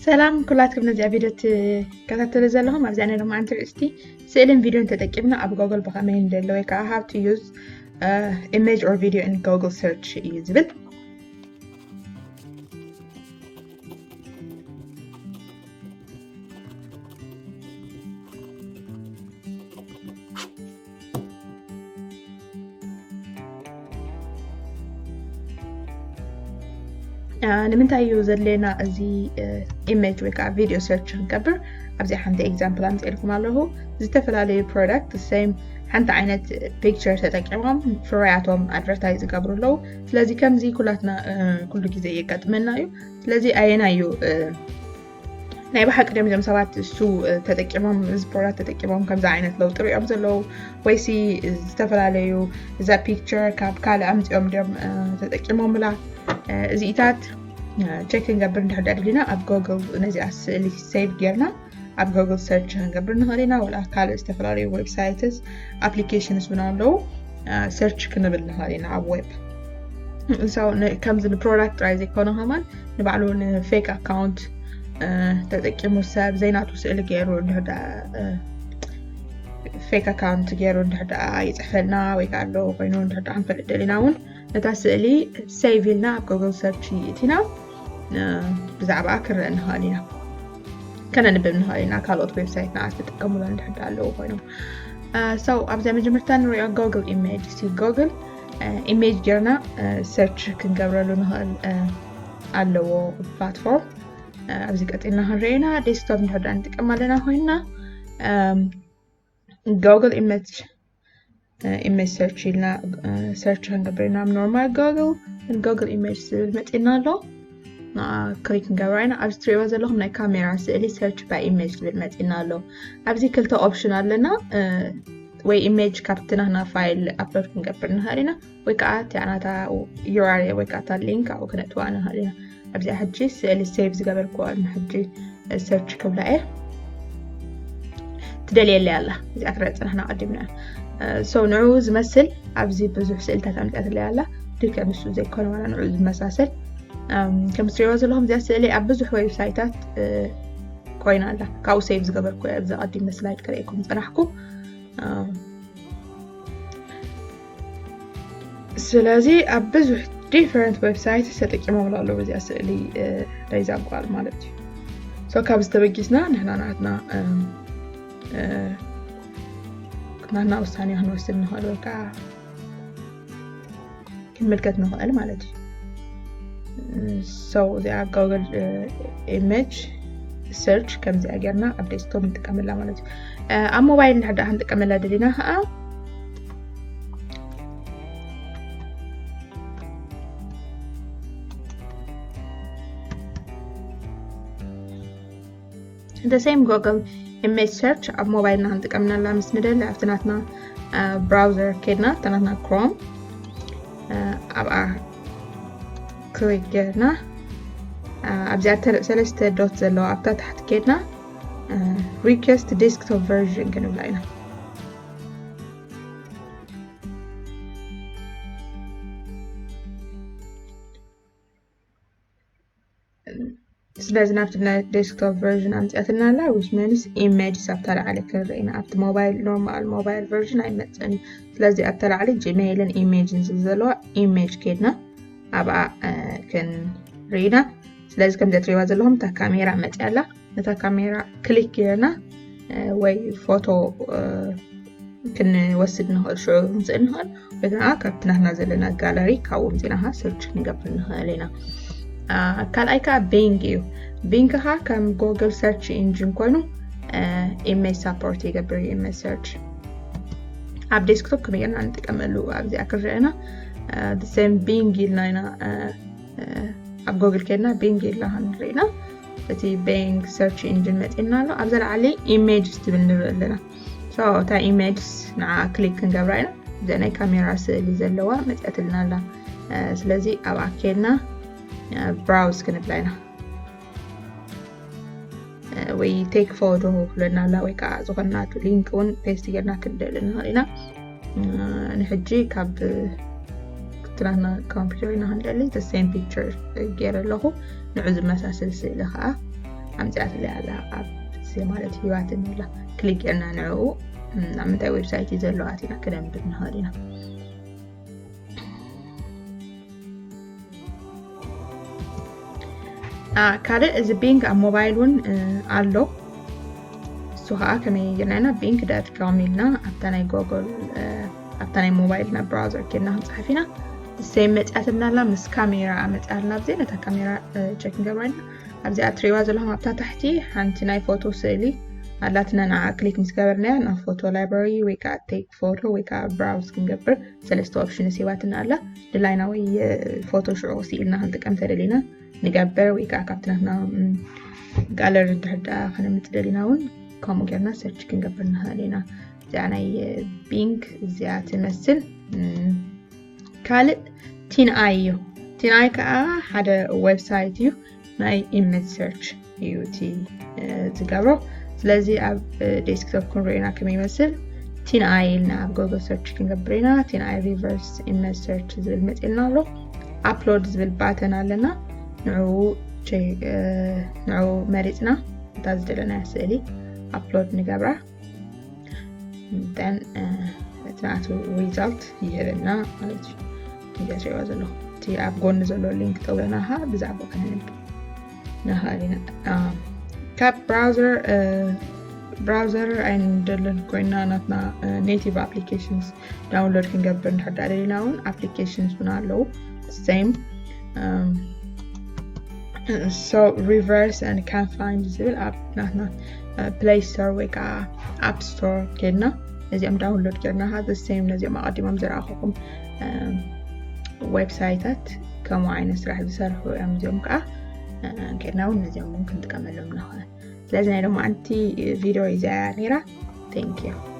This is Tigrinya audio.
ሰላም ኩላትኩም ነዚኣ ቪድዮ ትከታተሉ ዘለኹም። ኣብዚኣ ናይ ሎማዓንቲ ርእስቲ ስእልን ቪድዮን ተጠቂምና ኣብ ጎግል ብኸመይ ንደሊ ወይ ከዓ how to use image or video in Google search እዩ ዝብል። ንምንታይ እዩ ዘድለየና እዚ ኢሜጅ ወይ ከዓ ቪድዮ ሰርች ክንገብር? ኣብዚ ሓንቲ ኤግዛምፕል ኣምፅኤልኩም ኣለኹ። ዝተፈላለዩ ፕሮዳክት ሴም ሓንቲ ዓይነት ፒክቸር ተጠቂሞም ፍርያቶም ኣድቨርታይዝ ዝገብሩ ኣለዉ። ስለዚ ከምዚ ኩላትና ኩሉ ግዜ የጋጥመና እዩ። ስለዚ ኣየና እዩ ናይ ብሓቂ ድዮም እዞም ሰባት እሱ ተጠቂሞም እዚ ፕሮዳክት ተጠቂሞም ከምዚ ዓይነት ለውጢ ሪኦም ዘለዉ ወይሲ ዝተፈላለዩ እዛ ፒክቸር ካብ ካልእ ኣምፂኦም ድዮም ተጠቂሞምላ? እዚኢታት ቸክ ክንገብር እንድሕር ደኣ ደሊና ኣብ ጎግል ነዚኣ ስእሊ ሴቭ ጌርና ኣብ ጎግል ሰርች ክንገብር ንኽእል ኢና። ወላ ካልእ ዝተፈላለዩ ዌብሳይትስ ኣፕሊኬሽንስ እውን ኣለዉ። ሰርች ክንብል ንኽእል ኢና ኣብ ዌብ። ከምዚ ንፕሮዳክት ጥራይ ዘይኮነ ከማን ንባዕሉ ንፌክ ኣካውንት ተጠቂሙ ሰብ ዘይናቱ ስእሊ ገይሩ እንድሕር ደኣ ፌክ ኣካውንት ገይሩ እንድሕር ደኣ ይፅሕፈልና ወይ ከዓ ኣለዎ ኮይኑ እንድሕር ደኣ ክንፈልጥ ደሊና እውን ነታ ስእሊ ሴቭ ኢልና ኣብ ጎግል ሰርች ይእቲና ብዛዕባኣ ክንርእ ንኽእል ኢና። ከነንብብ ንኽእል ኢና ካልኦት ዌብሳይት ንዓ ዝጥቀሙላ እንድሕር ደኣ ኣለዉ ኮይኖም። So ኣብዛ መጀመርታ ንሪኦ ጎግል ኢሜጅ ሲ ጎግል ኢሜጅ ጌርና ሰርች ክንገብረሉ ንኽእል ኣለዎ ፕላትፎርም። ኣብዚ ቀፂልና ክንሪኦ ኢና። ዴስክቶፕ እንድሕር ደኣ ንጥቀም ኣለና ኮይንና ጎግል ኢሜጅ ኢሜጅ ሰርች ኢልና ሰርች ክንገብር ኢና ኣብ ኖርማል ጎግል። ጎግል ኢሜጅ ዝብል መፂና ኣሎ። ንዓ ክሊክ ክንገብራ ኢና። ኣብዚ ትሪእዎ ዘለኹም ናይ ካሜራ ስእሊ ሰርች ባይ ኢሜጅ ዝብል መፂና ኣሎ። ኣብዚ ክልተ ኦፕሽን ኣለና። ወይ ኢሜጅ ካብቲ ናህና ፋይል ኣፕሎድ ክንገብር ንኽእል ኢና ወይ ከዓ እቲኣ ናታ ዩራል ወይ ከዓ እታ ሊንክ ኣብኡ ክነእትዋ ንኽእል ኢና። ኣብዚኣ ሕጂ ስእሊ ሴቭ ዝገበርክዋ ንሕጂ ሰርች ክብላ እየ። ትደልየለይ ኣላ እዚኣ ክረአ ፅናሕና ቀዲምና። So ንዕኡ ዝመስል ኣብዚ ብዙሕ ስእልታት ኣምፅኣትለይ ኣላ። ድልከ ምስ ዘይኮነ ዋላ ንዕኡ ዝመሳሰል ከም ትሪእዎ ዘለኹም እዚኣ ስእሊ ኣብ ብዙሕ ዌብሳይታት ኮይና ኣላ። ካብኡ ሴቭ ዝገበርኩ እያ ኣብዚ ቀዲመ ስላይድ ክርእየኩም ዝፀናሕኩ። ስለዚ ኣብ ብዙሕ ዲፈረንት ዌብሳይት ተጠቂሞም ኣለዉ እዚኣ ስእሊ ናይዛ ጓል ማለት እዩ። So ካብ ዝተበጊስና ንሕና ናትና ናትና ውሳኔ ክንወስድ ንኽእል ወይ ከዓ ክንምልከት ንኽእል ማለት እዩ። So እዚኣ ጎግል ኢሜጅ ሰርች ከምዚኣ ጌርና ኣብ ዴስክቶፕ ንጥቀመላ ማለት እዩ። ኣብ ሞባይል እንድሕር ደኣ ክንጥቀመላ ደሊና ከዓ the same ጎግል ኢሜጅ ሰርች ኣብ ሞባይልና ክንጥቀምናላ ምስ ንደሊ ኣብቲ ናትና ብራውዘር ከድና ኣብቲ ናትና ክሮም ኣብኣ ክሊክ ጌርና ኣብዚኣ ሰለስተ ዶት ዘለዋ ኣብታ ታሕቲ ከድና ሪኩዌስት ዴስክቶፕ ቨርዥን ክንብላ ኢና። ስለዚ ናብቲ ናይ ዴስክቶፕ ቨርዥን ኣምፅኣትና ኣላ። ዊች ሚንስ ኢሜጅስ ኣብታ ላዕሊ ክንርኢ ኢና ኣብቲ ሞባይል ኖርማል ሞባይል ቨርዥን ኣይመፅእን እዩ። ስለዚ ኣብታ ላዕሊ ጂሜይልን ኢሜጅን ዝብል ዘለዋ ኢሜጅ ከድና ኣብኣ ክንርኢ ኢና። ስለዚ ከምዚ እትሪእዋ ዘለኹም እታ ካሜራ መፅያ ኣላ። ነታ ካሜራ ክሊክ ጌርና ወይ ፎቶ ክንወስድ ንኽእል ሽዑ ክንስእል ንኽእል ወይ ከዓ ካብቲ ናትና ዘለና ጋለሪ ካብኡ ምፂና ከዓ ሰርች ክንገብር ንኽእል ኢና። ካልኣይ ከዓ ቢንግ እዩ። ቢንግ ከዓ ከም ጎግል ሰርች ኢንጂን ኮይኑ ኢሜጅ ሳፖርት ይገብር እዩ። ኢሜጅ ሰርች ኣብ ዴስክቶፕ ከመይ ጌርና ንጥቀመሉ ኣብዚኣ ክንርአና ሴም ቢንግ ኢልና ኢና ኣብ ጎግል ከድና ቢንግ ኢልና ክንርኢና እቲ ቢንግ ሰርች ኢንጂን መፂና ኣሎ። ኣብዛ ላዕሊ ኢሜጅስ ትብል ንርኢ ኣለና። እታ ኢሜጅስ ንዓ ክሊክ ክንገብራ ኢና። እዚኣ ናይ ካሜራ ስእሊ ዘለዋ መፅኣትልና ኣላ። ስለዚ ኣብኣ ከድና ብራውዝ ክንብላ ኢና። ወይ ቴክ ፎቶ ክብለና ኣላ ወይ ከዓ ዝኾነ ናቱ ሊንክ እውን ፔስት ጌርና ክንደሊ ንኽእል ኢና። ንሕጂ ካብ ትናትና ኮምፒውተር ኢና ክንደሊ the same picture ገይረ ኣለኹ። ንዑ ዝመሳሰል ስእሊ ከዓ ኣምፅኣትለይ ኣላ። ኣብዚ ማለት ህይዋት እንብላ ክሊክ ጌርና ንዕኡ ኣብ ምንታይ ዌብሳይት እዩ ዘለዋ ኣቲና ክነንብብ ንኽእል ኢና። ካልእ እዚ ቢንግ ኣብ ሞባይል እውን ኣሎ። እሱ ከዓ ከመይ ጌርና ኢና ቢንግ ዳት ኮም ኢልና ኣብታ ናይ ጎግል ኣብታ ናይ ሞባይልና ብራውዘር ኬድና ክንፅሓፍ ኢና። ሰይ መፅኣትልና ኣላ ምስ ካሜራ መፅኣልና ኣብዚ ነታ ካሜራ ቸክ ንገብራ ኢና። ኣብዚኣ ትሪእዋ ዘለኹም ኣብታ ታሕቲ ሓንቲ ናይ ፎቶ ስእሊ ኣላትና። ንዓ ክሊክ ምስ ገበርናያ ናብ ፎቶ ላይብራሪ ወይ ከዓ ቴክ ፎቶ ወይ ከዓ ብራውዝ ክንገብር ሰለስተ ኦፕሽንስ ሂባትና ኣላ። ድላይና ወይ ፎቶ ሽዑ ስኢልና ክንጥቀም ተደሊና ንገብር ወይ ከዓ ካብቲ ናትና ጋለሪ እንድሕር ደኣ ከነምፅ ደሊና እውን ከምኡ ጌርና ሰርች ክንገብር ንኽእል ኢና። እዚኣ ናይ ቢንግ እዚኣ ትመስል። ካልእ ቲንኣይ እዩ። ቲንኣይ ከዓ ሓደ ዌብሳይት እዩ፣ ናይ ኢሜጅ ሰርች እዩ እቲ ዝገብሮ። ስለዚ ኣብ ዴስክቶፕ ክንሪኦ ኢና ከመይ ይመስል። ቲንኣይ ኢልና ኣብ ጎግል ሰርች ክንገብር ኢና። ቲንኣይ ሪቨርስ ኢሜጅ ሰርች ዝብል መፅልና ኣሎ። ኣፕሎድ ዝብል ባተን ኣለና። ንዕኡ ንዕኡ መሪፅና እታ ዝደለናያ ስእሊ ኣፕሎድ ንገብራ። then እቲ ናቱ ሪዛልት ይህበና ማለት እዩ። ከምዚ ትሪእዋ ዘለኹም እቲ ኣብ ጎኒ ዘሎ ሊንክ ጠውለና ካ ብዛዕባ ከነንብ ንኽእል ኢና። ካብ ብራውዘር ብራውዘር ኣይንደልን ኮይና ናትና ኔቲቭ ኣፕሊኬሽንስ ዳውንሎድ ክንገብር እንድሕር ደኣ ደሊና እውን ኣፕሊኬሽንስ እውን ኣለዉ። ሴም so reverse and can't find ዝብል ኣብ ናትና ፕሌይ ስቶር ወይ ከዓ ኣፕ ስቶር ኬድና ነዚኦም ዳውንሎድ ጌርና ካ the same ነዚኦም ኣቐዲሞም ዝረኣኹኹም ዌብሳይታት ከምኡ ዓይነት ስራሕ ዝሰርሑ እዮም። እዚኦም ከዓ ኬድና እውን ነዚኦም እውን ክንጥቀመሎም ንኽእል። ስለዚ ናይ ሎማዓንቲ ቪድዮ እዚኣ ነይራ። Thank you።